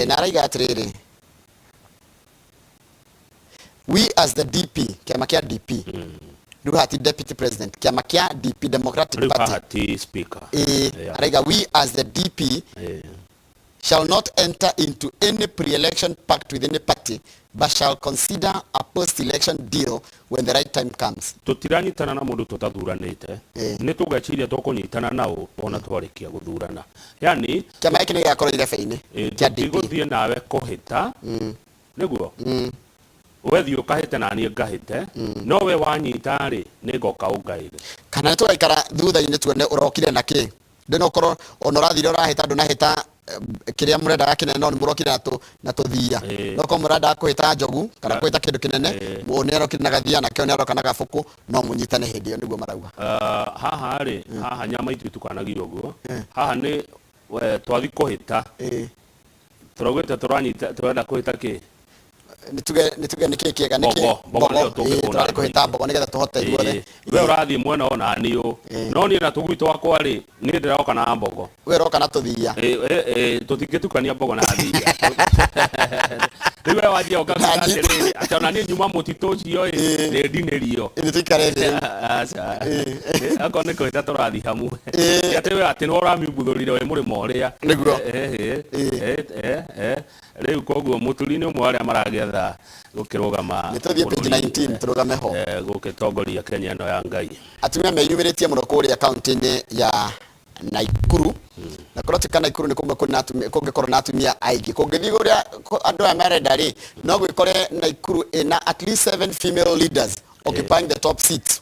Na araiga atĩrĩrĩ, "We as the DP," kĩama kĩa DP rĩu haha ti deputy president, kĩama kĩa DP, Democratic Rĩu Party. Haha ti speaker. Araiga, "We as the DP shall not enter into any pre-election pact with any party, but shall consider a post-election deal when the right time comes." Tũtiranyitana na mũndũ tũtathuranĩte. Nĩ tũgeciria tũkũnyitana nao ona twarĩkia gũthurana, yani Kĩama gĩkĩ nĩ gĩgakorwo irebe-inĩ kĩa DP. Tũtigũthiĩ nawe kũhĩta nĩguo wethiĩ ũkahĩte na niĩ ngahĩte, no we wanyita rĩ, nĩ ngoka ũngaĩre. Kana nĩ tũgaikara thutha-inĩ tuone ũrokire na kĩ. Ndĩ ũkorwo ona ũrathire ũrahĩta, ndũnahĩta kĩrĩa mũrendaga kĩnene, no nĩ mũrokire na tũthia. No korwo mũrendaga kũhĩta njogu kana kũhĩta kĩndũ kĩnene, ũyũ nĩ arokire na gathia, nake ũyũ nĩ aroka na gabũkũ, no mũnyitane hĩndĩ ĩyo, nĩguo marauga. Haha rĩ, haha nyama itũ itukanagio ũguo. Haha nĩ we, twathi kũhĩta, tũraugĩte tũranyita, tũrenda kũhĩta kĩ? Nĩ tuge nĩ kĩ kĩega, nĩ kĩ? Mbogo nĩyo tũngĩhũna. Tũrathiĩ kũhĩta mbogo nĩgetha tũhote ithuothe. We ũrathiĩ mwena ona niĩ ũ, no niĩ na tũgui twakwa rĩ, niĩ ndĩroka na mbogo. We ũroka na tũthia. Tũtingĩtukania mbogo na thia. Rĩu we wanjia ũkaguga atĩrĩrĩ, atĩ ona niĩ nyuma mũtitũ ũcio ĩ, nĩ ndinĩrio. Nĩ tũikare thĩ rĩu. Aca. Akorwo nĩ kũhĩta tũrathiĩ hamwe. Ti atĩ we atĩ nĩwe ũramiumbuthũrire wĩ mũrĩmo ũrĩa. Nĩguo. Rĩu koguo mũturi nĩ ũmwe wa arĩa maragĩetha gũkĩrũgama Nĩ tũthiĩ page bũrũri, 19, tũrũgame ho. Gũgĩtongoria Kenya ĩno ya Ngai. Atumia meyumĩrĩtie mũno kũrĩa kaunti-inĩ ya Naikuru, na kũratuĩka Naikuru nĩ kũmwe kũrĩ na atumia, kũngĩkorwo na atumia aingĩ kũngĩthiĩ ũrĩa andũ aya marenda rĩ, no gwĩkore Naikuru ĩna at least seven female leaders occupying the top seats.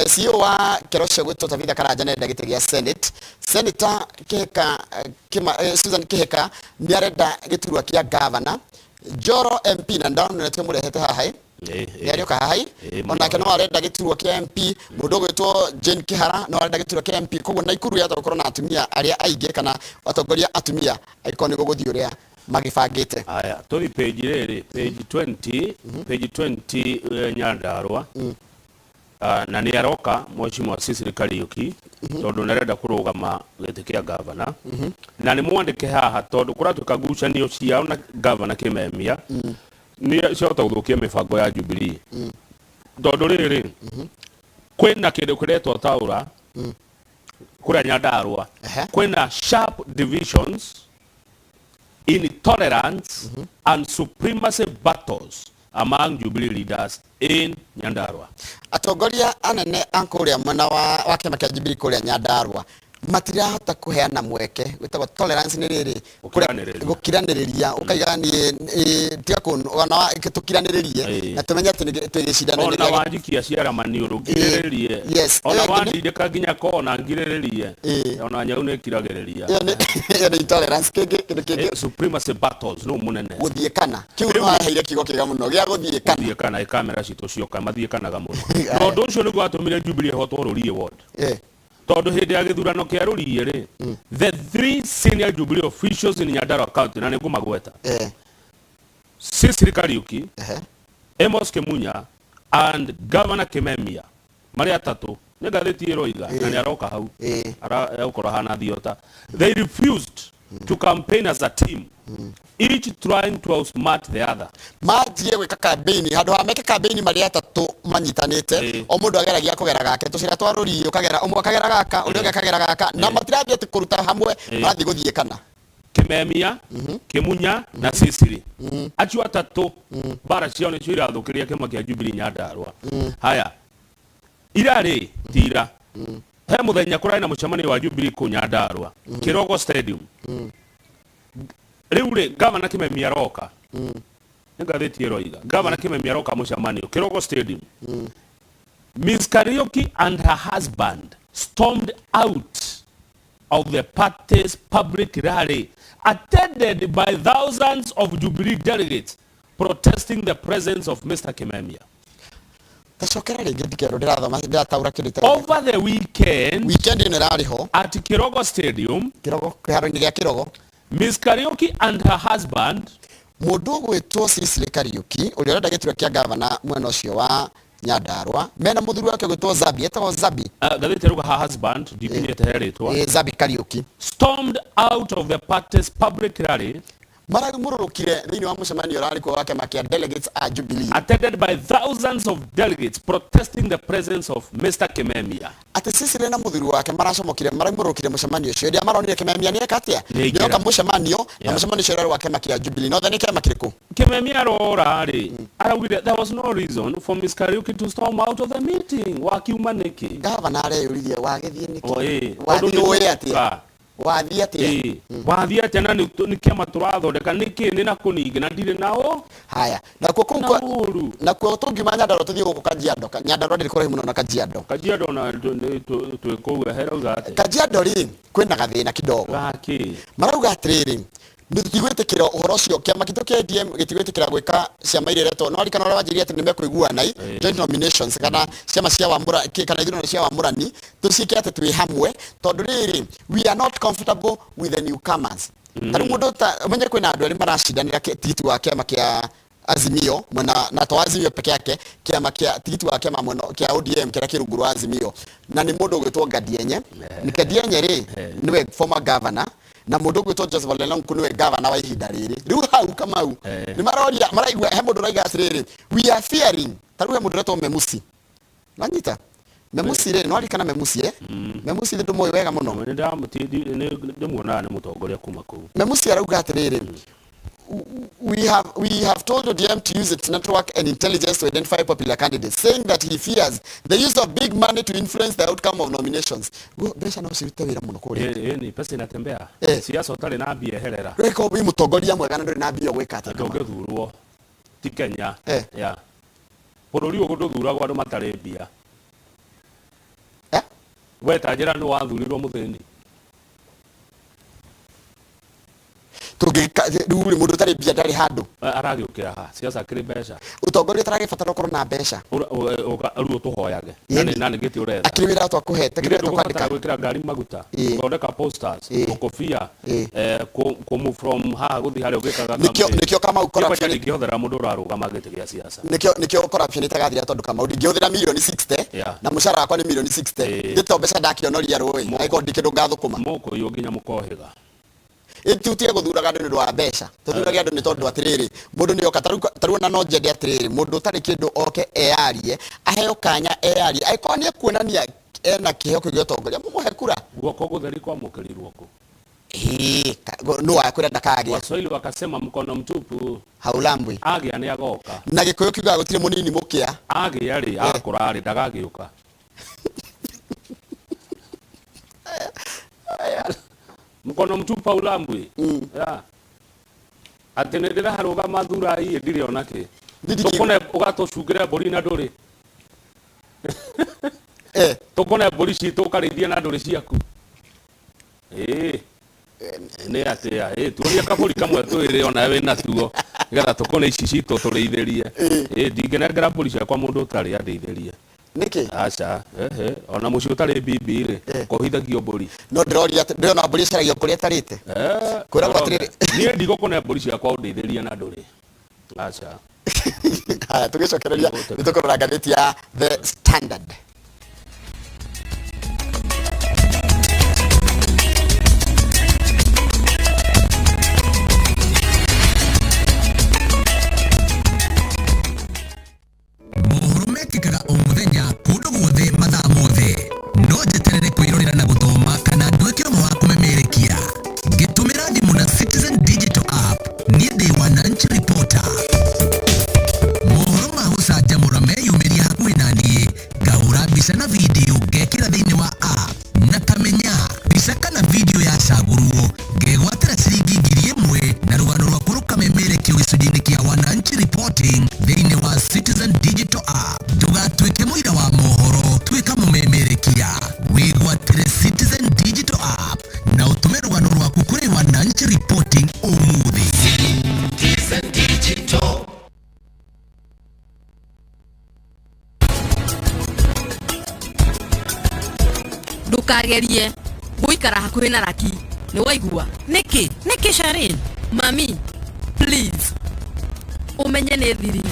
CEO wa Keroche gwĩtwo Tabitha Karanja nĩarenda gĩtĩ gĩa Senate. Senator Kihika, Susan Kihika nĩarenda gĩturwa kĩa governor. Njoro MP, na ndonire mũrehete haha ĩ, nĩ arĩoka haha ĩ, onake no arenda gĩturwa kĩa MP. Mũndũ ũgwĩtwo Jane Kihara no arenda gĩturwa kĩa MP. Koguo Naikuru yahota gũkorwo na atumia arĩa aingĩ kana atongoria atumia, angĩkorwo nĩ gũgũthiĩ ũrĩa magĩbangĩte. Aya, tũthi page rĩrĩ, page 20, page 20, Nyandarua. Ah, na nĩ aroka Mheshimiwa Cecily Kariuki, tondũ nĩ arenda kũrũgama gĩtĩ kĩa gavana, na nĩ mwandĩke haha, tondũ kũratuĩka ngucanio ciao na gavana Kimemia nĩ ciahota gũthũkia mĩbango ya Jubilee, tondũ rĩrĩ, kwĩna kĩndũ kĩretwo taũra kũrĩa Nyandarua. Kwĩna sharp divisions, intolerance and supremacy battles among Jubilee leaders in Nyandarua. Atongoria anene a kũrĩa mwena wa kĩama kĩa Jubilee kũrĩa Nyandarua matirahota kũheana mweke gwĩtagwo tolerance, nĩ rĩrĩ Gũkiranĩrĩria. Gũkiranĩrĩria, ũkaiga niĩ tiga ona tũkiranĩrĩrie na tũmenye atĩ twĩ gĩcindano-inĩ Ona gĩa wanjikia ciara maniũrũ ngirĩrĩrie. Ona Ĩyo ĩngĩ wandindĩka nginya kona ngirĩrĩrie. Ona nyau nĩ ĩkiragĩrĩria. Ĩyo nĩ intolerance. Kĩngĩ, kĩndũ kĩngĩ? Supremacy battles nũ mũnene? Gũthiĩ kana kĩu no aheire kiugo kĩega mũno gĩa gũthiĩ kana. Gũthiĩ kana, ĩ kamera citũ cioka mathiĩkanaga mũno, na ũndũ ũcio nĩguo watũmire Jubilee ĩhotwo Rũriĩ ward, tondũ hĩndĩ ya gĩthurano kĩa Rũriĩ rĩ, the three senior Jubilee officials in Nyandarua County, na nĩ ngũmagweta, Cecily Kariuki, Amos Kimunya and Governor Kimemia, marĩ atatũ, nĩ ngathĩti ĩroiga, na nĩ aroka hau. Egũkorwo hana thiota. They refused to campaign as a team, each trying to outsmart the other. Manjie gwĩka campaign, handũ ha meke campaign marĩ atatũ manyitanĩte, o mũndũ ageragia kũgera gake tũcĩra twa rũriĩ, ũkagera ũmwe akagera gaka, ũrĩa ũngĩ akagera gaka, na matirathiĩ atĩ kũruta hamwe, marathiĩ gũthiĩ kana. Kimemia, Kimunya na Cecily, acio atatũ mbara ciao nĩcio irathũkĩria kĩama kĩa Jubilee Nyandarua. Haya, ira rĩ, tira he mũthenya kũrarĩ na mũcemanio wa Jubilee kũu Nyandarua, Kirogo Stadium. Rĩu rĩ, gavana Kimemia aroka, nĩ ngathĩti ĩroiga gavana Kimemia aroka mũcemanio Kirogo Stadium. Miss Kariuki and her husband stormed out of the party's public rally attended by thousands of Jubilee delegates protesting the presence of Mr. Kimemia. Tacokera rĩngĩ, ndikerwo ndĩrathoma, ndĩrataũra kĩndũ itarĩ. Over the weekend, Weekend ĩno ĩrarĩ ho, at Kirogo Stadium, Kirogo, kĩharo-inĩ gĩa Kirogo, Miss Kariuki and her husband mũndũ ũgwĩtwo Cecily Kariuki, ũrĩa ũrenda gĩturwa kĩa gavana mwena ũcio wa Nyandarua mena muthuri wake gwitwo Zabi, etagwo Zabi. Ngathĩti ĩrauga her husband, ndikinyĩte he rĩtwa, Zabi Kariuki, stormed out of the party's public rally mararumũrũrũkire thĩinĩ wa mũcemanio ũrarĩ kuo wa kĩama kĩa delegates a Jubilee, attended by thousands of delegates protesting the presence of Mr. Kimemia. Atĩ Cecily na mũthuri wake maracomokire, maraumũrũrũkire mũcemanio ũcio hĩndĩ ĩrĩa maronire Kimemia nĩeka atĩa, Nĩaingĩra. nĩoka mũcemanio na mũcemanio ũcio ũrarĩ wa kĩama kĩa Jubilee nothe nĩ kĩama kĩrĩkũ? Kimemia arora rĩ, araugire there was no reason for Ms. Kariuki to storm out of the meeting. Wakiuma nĩkĩ? Gavana areyũririe wagĩthiĩ nĩkĩ? O, ĩ. Wathiĩ Tondũ ũĩ nĩ atĩa? tũka. Wathiĩ atĩa? Ĩ, wathiĩ atĩa na nĩ kĩama tũrathondeka nĩkĩ nĩ na kũningĩ na ndirĩ nao Haya, nakuo kũu na ũru. Nakuo tũngiuma Nyandarua tũthiĩ gũkũ Kajiado. Nyandarua ndĩrĩ kũraihu mũno na Kajiado. Kajiado na twĩ kũu herauga atĩa? Kajiado rĩ, kwĩna gathĩna kidogo. Gakĩ? Marauga atĩrĩrĩ, tũtigwĩtĩkĩra ũhoro ũcio, kĩama gitũ kĩa ODM gĩtigwĩtĩkĩra gwĩka ciama iria iretwo no arikana ũrĩa wanjĩrire atĩ nĩmekũiguana joint nominations kana ciama cia wamũra kana ithurano cia wamũrani tũciĩke atĩ twĩ hamwe, tondũ rĩrĩ, we are not comfortable with the newcomers. Ta rĩu mũndũ ta ũmenye kwĩna andũ erĩ maracindanĩra tigiti wa kĩama kĩa Azimio mwena, na to Azimio peke yake, kĩama kĩa tigiti wa kĩama mwena kĩa ODM kĩrĩa kĩ rungu rwa Azimio, na nĩ mũndũ ũgwĩtwo Ngadienye. Ngadienye rĩ, nĩwe former governor, na mũndũ ũgwĩtwo Joseph Ole Lenku nĩwe governor wa ihinda rĩrĩ. Rĩu hau Kamau nĩ maroria, maraigua he mũndũ ũraiga atĩrĩrĩ, we are fearing. Ta rĩu he mũndũ ũretwo Memusi, nanyita Memusi rĩ, no arikana Memusi, eh? Memusi ndũmũĩ wega mũno. Ndĩmuonaga nĩ mũtongoria kuma kũu. Memusi arauga atĩrĩrĩ, we have told ODM to use its network and intelligence to identify popular candidates, saying that he fears the use of big money to influence the outcome of nominations. Mbeca no cirute wĩra mũno kũrĩa. Ĩ, ni pesa inatembea. Siasa ũtarĩ na mbia eherera. Rĩko wĩ mũtongoria mwega na ndũrĩ na mbia ũgwĩka atĩa? Kamau? Ndũngĩthurwo ti Kenya. Ya bũrũri ũyũ ndũthuragwo andũ matarĩ mbia. We ta njĩra nĩ wathurirwo mũthĩni? Tũngĩka rĩu rĩ, mũndũ ũtarĩ mbia ndarĩ handũ. Aragĩũkĩra ha siasa akĩrĩ mbeca? Ũtongoria ũtaragĩbatara ũkorwo na mbeca. Rĩu ũtũhoyage na nĩ gĩtĩ ũretha. Akĩrĩ wĩra twakũhete Githĩ kĩrĩa ndũgũbatara tũkwandĩka. Gwĩkĩra ngari maguta, gũthondeka posters, tũkũbia, kũ move from haha gũthiĩ harĩa ũgĩkaga Nĩkĩo campaign. Nĩkĩo Kamau Niĩ kwanja corruption ndingĩhũthĩra mũndũ ũrarũgama gĩtĩ gĩa siasa. Nĩkĩo corruption ĩtagathira, tondũ Kamau ndingĩhũthĩra mirioni 60 na mũcara wakwa nĩ mirioni 60, ndĩto mbeca ndakĩonoria rũĩ angĩkorwo ndi kĩndũ ngathũkũma. Mũkũiywo nginya mũkohĩga. Tutige gũthuraga andũ nĩ ũndũ wa mbeca, tũthurage andũ nĩ tondũ atĩrĩrĩ, mũndũ nĩ oka tarĩu ona no njende atĩrĩrĩ, mũndũ ũtarĩ kĩndũ oke eyarie, aheo kanya eyarie, angĩkorwo nĩ ekuonania ena kĩheo kĩu gĩa ũtongoria, mũmũhe kura. Guoko gũtheri kwamũkĩrirwo kũ? Ĩĩ, nũ wakwĩra ndakagĩa? Waswahili wakasema mkono mtupu haulambwi. Agĩa nĩ agoka. Na Gĩkũyũ kiugaga gũtirĩ mũnini mũkĩa. Agĩa rĩ, akũra rĩ, ndagagĩũka. Mkono mtupu haulambwi. Yeah. Atĩ nĩ ndĩrarũgama thura iĩ ndirĩ ona kĩ. Ndidi tũkone ũgatũcungĩre mbũri na ndũrĩ tũkone mbũri citũ ũkarĩithia na ndũrĩ ciaku. Ĩĩ nĩ atĩa? Ĩ, tuonie kabũri kamwe twĩrĩ ona wĩ natuo nĩgetha tũkone ici citũ tũrĩithĩrie. Ĩ, ndingĩnengera mbũri ciakwa mũndũ ũtarĩ andĩithĩrie. Nĩkĩ? Aca, ehe, ona mũciĩ ũtarĩ bibi rĩ, kũhithagio mbũri. No ndĩroria ndĩrona mbũri ĩcaragio kũrĩa ĩtarĩte. Kwĩragwo atĩrĩrĩ. Niĩ ndigũkũne mbũri ciakwa ũndĩithĩrie na ndũrĩ, aca. Haya, tũgĩcokereria nĩ tũkũrora ngathĩti ya The Standard. Mohoro mekĩkaga o mũthenya kũndũ guothe mathaa mothe, no njeterere kwĩrorera na gũthoma kana nduĩke ũmwe wa kũmemerekia ngĩtũmĩra thimũ na Citizen Digital App. Niĩ ndĩ Wananchi Reporter. Mohoro ma gũcanjamũra meyumĩria hakuhĩ na niĩ, ngahũra mbica na video ngekĩra thĩinĩ wa app, na tamenya mbica kana video yacagũrwo ngegwatĩra ciringi 1,000 na rũgano rwaku rũkamemerekio gĩcunjĩ-inĩ kĩa Wananchi Reporting thĩinĩ wa Citizen Digital App. Ndũgatuĩke mũira wa mohoro, tuĩka mũmemerekia. Wĩgwatĩre Citizen Digital App na ũtũme rũgano rwaku kũrĩ Wananchi Reporting ũmũthĩ. Citizen Digital. Ndũkagerie gũikara hakuhĩ na Raki, nĩ waigua? Nĩkĩ? Nĩkĩ, Sharin? Mami, please, ũmenye nĩ thiri.